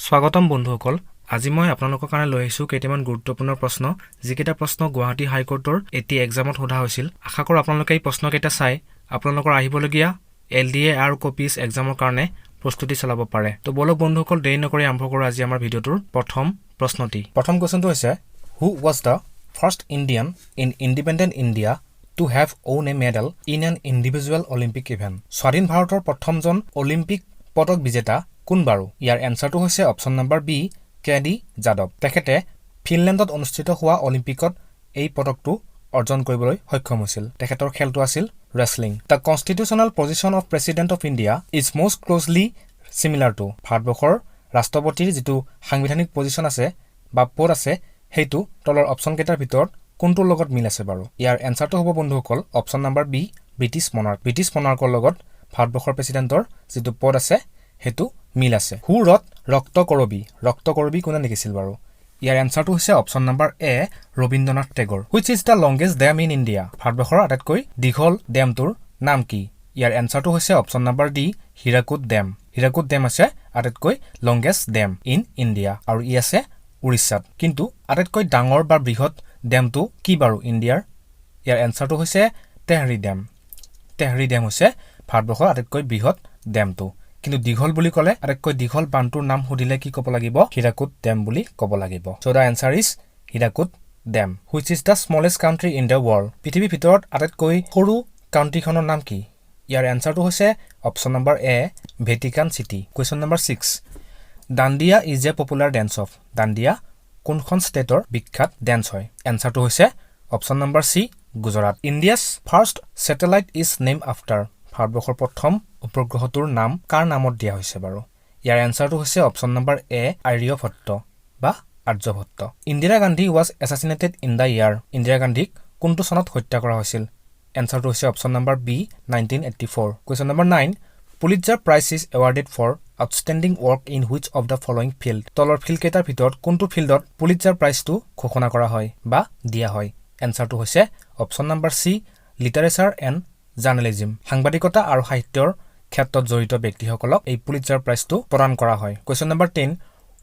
স্বাগতম বন্ধুসকল। আজি মই আপোনালোকৰ কাৰণে লৈ আহিছোঁ কেইটামান গুৰুত্বপূৰ্ণ প্ৰশ্ন, যিকেইটা প্ৰশ্ন গুৱাহাটী হাইকোৰ্টৰ এটি এক্সামত সোধা হৈছিল। আশা কৰোঁ আপোনালোকে এই প্ৰশ্নকেইটা চাই আপোনালোকৰ আহিবলগীয়া এলডিএ আৰু কপিজ এক্সামৰ কাৰণে প্ৰস্তুতি চলাব পাৰে। তো ব'লক বন্ধুসকল, দেৰি নকৰি আৰম্ভ কৰোঁ আজি আমাৰ ভিডিঅ'টোৰ প্ৰথম প্ৰশ্নটি। প্ৰথম কুৱেশ্যনটো হৈছে, "Who was the first Indian in independent India to have won a medal in an individual Olympic event?" স্বাধীন ভাৰতৰ প্ৰথমজন অলিম্পিক পদক বিজেতা কোন বাৰু? ইয়াৰ এনচাৰটো হৈছে option number B, K D Yadav. তেখেতে ফিনলেণ্ডত অনুষ্ঠিত হোৱা অলিম্পিকত এই পদকটো অৰ্জন কৰিবলৈ সক্ষম হৈছিল। তেখেতৰ খেলটো আছিল wrestling. The constitutional position of President of India is most closely similar to? ভাৰতবৰ্ষৰ ৰাষ্ট্ৰপতিৰ যিটো সাংবিধানিক পজিশ্যন আছে বা পদ আছে, সেইটো তলৰ অপশ্যনকেইটাৰ ভিতৰত কোনটোৰ লগত মিল আছে বাৰু? ইয়াৰ এনচাৰটো হ'ব বন্ধুসকল, option number B, British monarch. British মনাৰ্কৰ লগত ভাৰতবৰ্ষৰ প্ৰেচিডেণ্টৰ যিটো পদ আছে, সেইটো মিল আছে। Who wrote ৰক্ত কৰবী? ৰক্ত কৰবী কোনে লিখিছিল বাৰু? ইয়াৰ এনচাৰটো হৈছে option number A, Rabindranath Tagore. Which is the longest dam in India? ভাৰতবৰ্ষৰ আটাইতকৈ দীঘল ডেমটোৰ নাম কি? ইয়াৰ এনচাৰটো হৈছে option number D, Hirakud dam. Hirakud dam আছে আটাইতকৈ লংগেষ্ট ডেম ইন ইণ্ডিয়া আৰু ই আছে উৰিষ্যাত। কিন্তু আটাইতকৈ ডাঙৰ বা বৃহৎ ডেমটো কি বাৰু ইণ্ডিয়াৰ? ইয়াৰ এনচাৰটো হৈছে তেহৰী ডেম। তেহৰী ডেম হৈছে ভাৰতবৰ্ষৰ আটাইতকৈ বৃহৎ ডেমটো। কিন্তু দীঘল বুলি ক'লে, আটাইতকৈ দীঘল বান্ধটোৰ নাম সুধিলে কি ক'ব লাগিব? হীৰাকুদ ডেম বুলি ক'ব লাগিব। So the answer is Hirakud Dam. Which is the smallest country in the world? পৃথিৱীৰ ভিতৰত আটাইতকৈ সৰু কাণ্ট্ৰিখনৰ নাম কি? ইয়াৰ এনচাৰটো হৈছে option number A, Vatican city. Question number 6, Dandiya is a popular dance of? Dandiya কোনখন ষ্টেটৰ বিখ্যাত ডেন্স হয়? এনচাৰটো হৈছে option number C, Gujarat. India's first satellite is named after? ভাৰতবৰ্ষৰ প্ৰথম উপগ্ৰহটোৰ নাম কাৰ নামত দিয়া হৈছে বাৰু? ইয়াৰ এনচাৰটো হৈছে অপশ্যন নম্বৰ এ, আৰ্যভট্ট বা Aryabhatta. Indira Gandhi was assassinated in the year? Indira গান্ধীক কোনটো চনত হত্যা কৰা হৈছিল? এনচাৰটো হৈছে option number B, 1984. Question number 9, Pulitzer Prize is awarded for outstanding work in which of the following field? তলৰ ফিল্ডকেইটাৰ ভিতৰত কোনটো ফিল্ডত পুলিটজাৰ প্ৰাইজটো ঘোষণা কৰা হয় বা দিয়া হয়? এনচাৰটো হৈছে option number C, literature and journalism. সাংবাদিকতা আৰু সাহিত্যৰ ক্ষেত্ৰত জড়িত ব্যক্তিসকলক এই পুলিটজাৰ প্ৰাইজটো প্ৰদান কৰা হয়। Question number 10,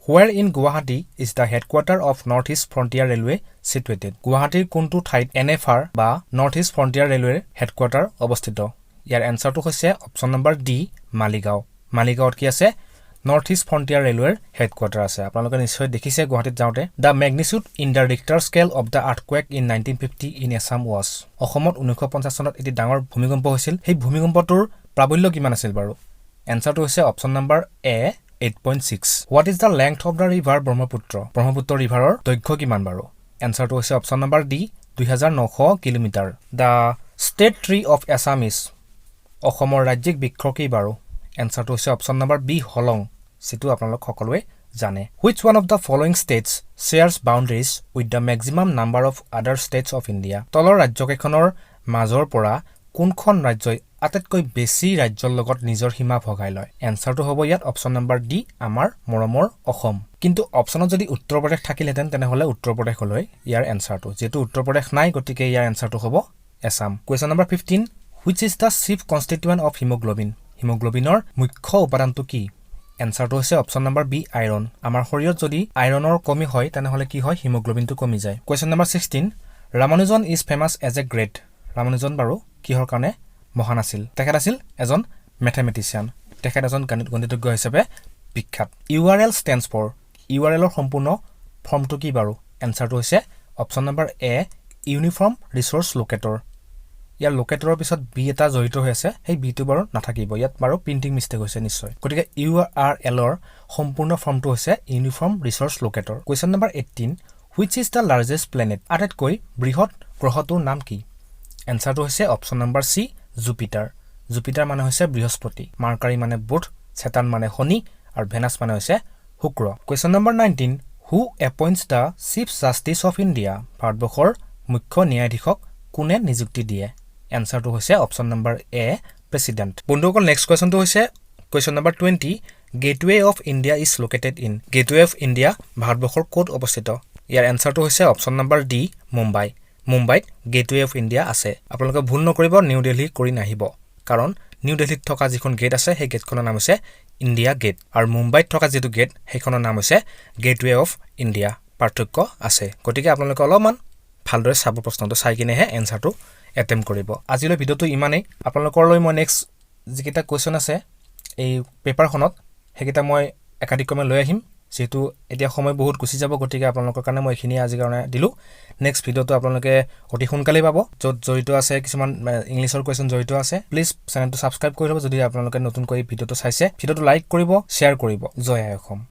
where in Guwahati is the headquarter of North East Frontier Railway situated? গুৱাহাটীৰ কোনটো ঠাইত এনএফআৰ বা নৰ্থ ইষ্ট ফ্ৰণ্টিয়াৰ ৰেলৱেৰ হেডকোৱাৰ্টাৰ অৱস্থিত? ইয়াৰ এনচাৰটো হৈছে অপশ্যন নম্বৰ ডি, মালিগাঁও। মালিগাঁৱত কি আছে? নৰ্থ ইষ্ট ফ্ৰণ্টিয়াৰ ৰেলৱেৰ হেডকোৱাৰ্টাৰ আছে। আপোনালোকে নিশ্চয় দেখিছে গুৱাহাটীত যাওঁতে। The magnitude in the Richter scale of the earthquake in 1950 in Assam was? অসমত 1950 চনত এটি ডাঙৰ ভূমিকম্প হৈছিল। সেই ভূমিকম্পটোৰ প্ৰাবল্য কিমান আছিল বাৰু? এনচাৰটো হৈছে option number A, 8.6. What is the length of the river Brahmaputra? Brahmaputra ৰিভাৰৰ দৈৰ্ঘ্য কিমান বাৰু? এনচাৰটো হৈছে option number D, 2900 kilometre. The state tree of Assam is? অসমৰ ৰাজ্যিক বৃক্ষ কি বাৰু? এনচাৰটো হৈছে অপশ্যন নম্বৰ বি, হলং, যিটো আপোনালোক সকলোৱে জানে। Which one of the following states shares boundaries with the maximum number of other states of India? তলৰ ৰাজ্যকেইখনৰ মাজৰ পৰা কোনখন ৰাজ্যই আটাইতকৈ বেছি ৰাজ্যৰ লগত নিজৰ সীমা ভগাই লয়? এনচাৰটো হ'ব ইয়াত অপশ্যন নম্বৰ ডি, আমাৰ মৰমৰ অসম। কিন্তু অপশ্যনত যদি উত্তৰ প্ৰদেশ থাকিলহেঁতেন, তেনেহ'লে উত্তৰ প্ৰদেশ হ'লে ইয়াৰ এনচাৰটো। যিহেতু উত্তৰ প্ৰদেশ নাই, গতিকে ইয়াৰ এনচাৰটো হ'ব Assam. Question number 15, which is the chief constituent of hemoglobin? হিমোগ্ল'বিনৰ মুখ্য উপাদানটো কি? এনচাৰটো হৈছে অপশ্যন নম্বৰ বি, আইৰণ। আমাৰ শৰীৰত যদি আইৰণৰ কমি হয়, তেনেহ'লে কি হয়? হিমোগ্ল'বিনটো কমি যায়। Question number 16, Ramanujan is famous as a great? Ramanujan বাৰু কিহৰ কাৰণে মহান আছিল? তেখেত আছিল এজন মেথেমেটিচিয়ান। তেখেত এজন গণিতজ্ঞ হিচাপে বিখ্যাত। URL stands for? ইউআৰএলৰ সম্পূৰ্ণ ফৰ্মটো কি বাৰু? এনচাৰটো হৈছে option number A, uniform resource locator. ইয়াৰ লোকেটৰৰ পিছত বি এটা জড়িত হৈ আছে, সেই বিটো বাৰু নাথাকিব। ইয়াত বাৰু প্ৰিণ্টিং মিষ্টেক হৈছে নিশ্চয়। গতিকে ইউআৰএলৰ সম্পূৰ্ণ ফৰ্মটো হৈছে uniform resource locator. Question number 18, which is the largest planet? আটাইতকৈ বৃহৎ গ্ৰহটোৰ নাম কি? এনচাৰটো হৈছে option number C, Jupiter. Jupiter মানে হৈছে বৃহস্পতি, মাৰ্কাৰী মানে বুধ, ছেটাৰ্ণ মানে শনি আৰু ভেনাছ মানে হৈছে শুক্ৰ। Question number 19, who appoints the Chief Justice of India? ভাৰতবৰ্ষৰ মুখ্য ন্যায়াধীশক কোনে নিযুক্তি দিয়ে? এনচাৰটো হৈছে অপশ্যন নম্বৰ এ, প্ৰেচিডেণ্ট। বন্ধুসকল, নেক্সট কুৱেশ্যনটো হৈছে question number 20, Gateway of India is located in? Gateway of India ভাৰতবৰ্ষৰ ক'ত অৱস্থিত? ইয়াৰ এনচাৰটো হৈছে অপশ্যন নম্বৰ ডি, মুম্বাই। মুম্বাইত গেটৱে অফ ইণ্ডিয়া আছে। আপোনালোকে ভুল নকৰিব, নিউ দিল্লী কৰি নাহিব, কাৰণ নিউ দিল্লীত থকা যিখন গেট আছে, সেই গেটখনৰ নাম হৈছে ইণ্ডিয়া গেট আৰু মুম্বাইত থকা যিটো গেট, সেইখনৰ নাম হৈছে গেটৱে অফ ইণ্ডিয়া। পাৰ্থক্য আছে। গতিকে আপোনালোকে অলপমান ভালদৰে চাব, প্ৰশ্নটো চাই কিনেহে এনচাৰটো এটেম্প কৰিব। আজিলৈ ভিডিঅ'টো ইমানেই। আপোনালোকলৈ মই নেক্সট যিকেইটা কুৱেশ্যন আছে এই পেপাৰখনত, সেইকেইটা মই একাদিক্ৰমে লৈ আহিম। যিহেতু এতিয়া সময় বহুত গুচি যাব, গতিকে আপোনালোকৰ কাৰণে মই এইখিনিয়ে আজিৰ কাৰণে দিলোঁ। নেক্সট ভিডিঅ'টো আপোনালোকে অতি সোনকালেই পাব, য'ত জড়িত আছে কিছুমান ইংলিছৰ কুৱেশ্যন জড়িত আছে। প্লিজ চেনেলটো ছাবস্ক্ৰাইব কৰি থ'ব যদি আপোনালোকে নতুনকৈ ভিডিঅ'টো চাইছে। ভিডিঅ'টো লাইক কৰিব, শ্বেয়াৰ কৰিব। জয় আই অসম।